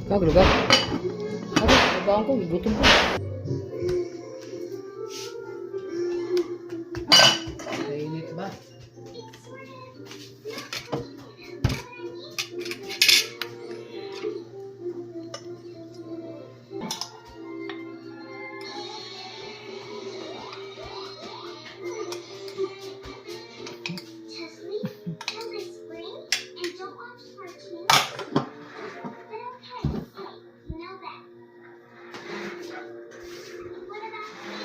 Kag lugaw. Ako, lugawan ko, gutom ko. Kainit ba? To sleep and I scream and don't watch cartoons. But okay, hey, you know best. What about me?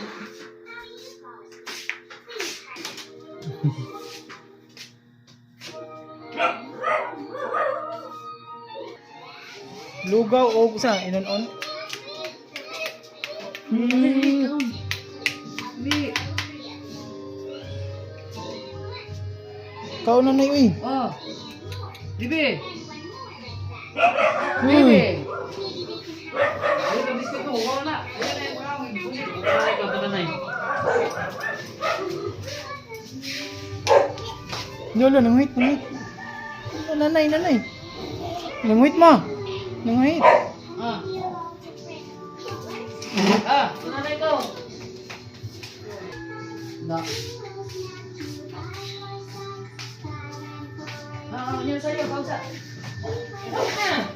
How do you fall asleep? Please try. Lugaw o sa inon-on. Di. Kaon na na uy. Oh. Bibi. Uy. Bibi. Ay, ang biskuit mo, wala na. Wala na yung brown. Wala na ikaw, baka na eh. Lolo, nanguhit, nanguhit. Nanay, nanay. Nanguhit mo. Nanguhit. Ah. Ah, wala na ikaw. Na. Ah, yan sa'yo, pausa. Ah.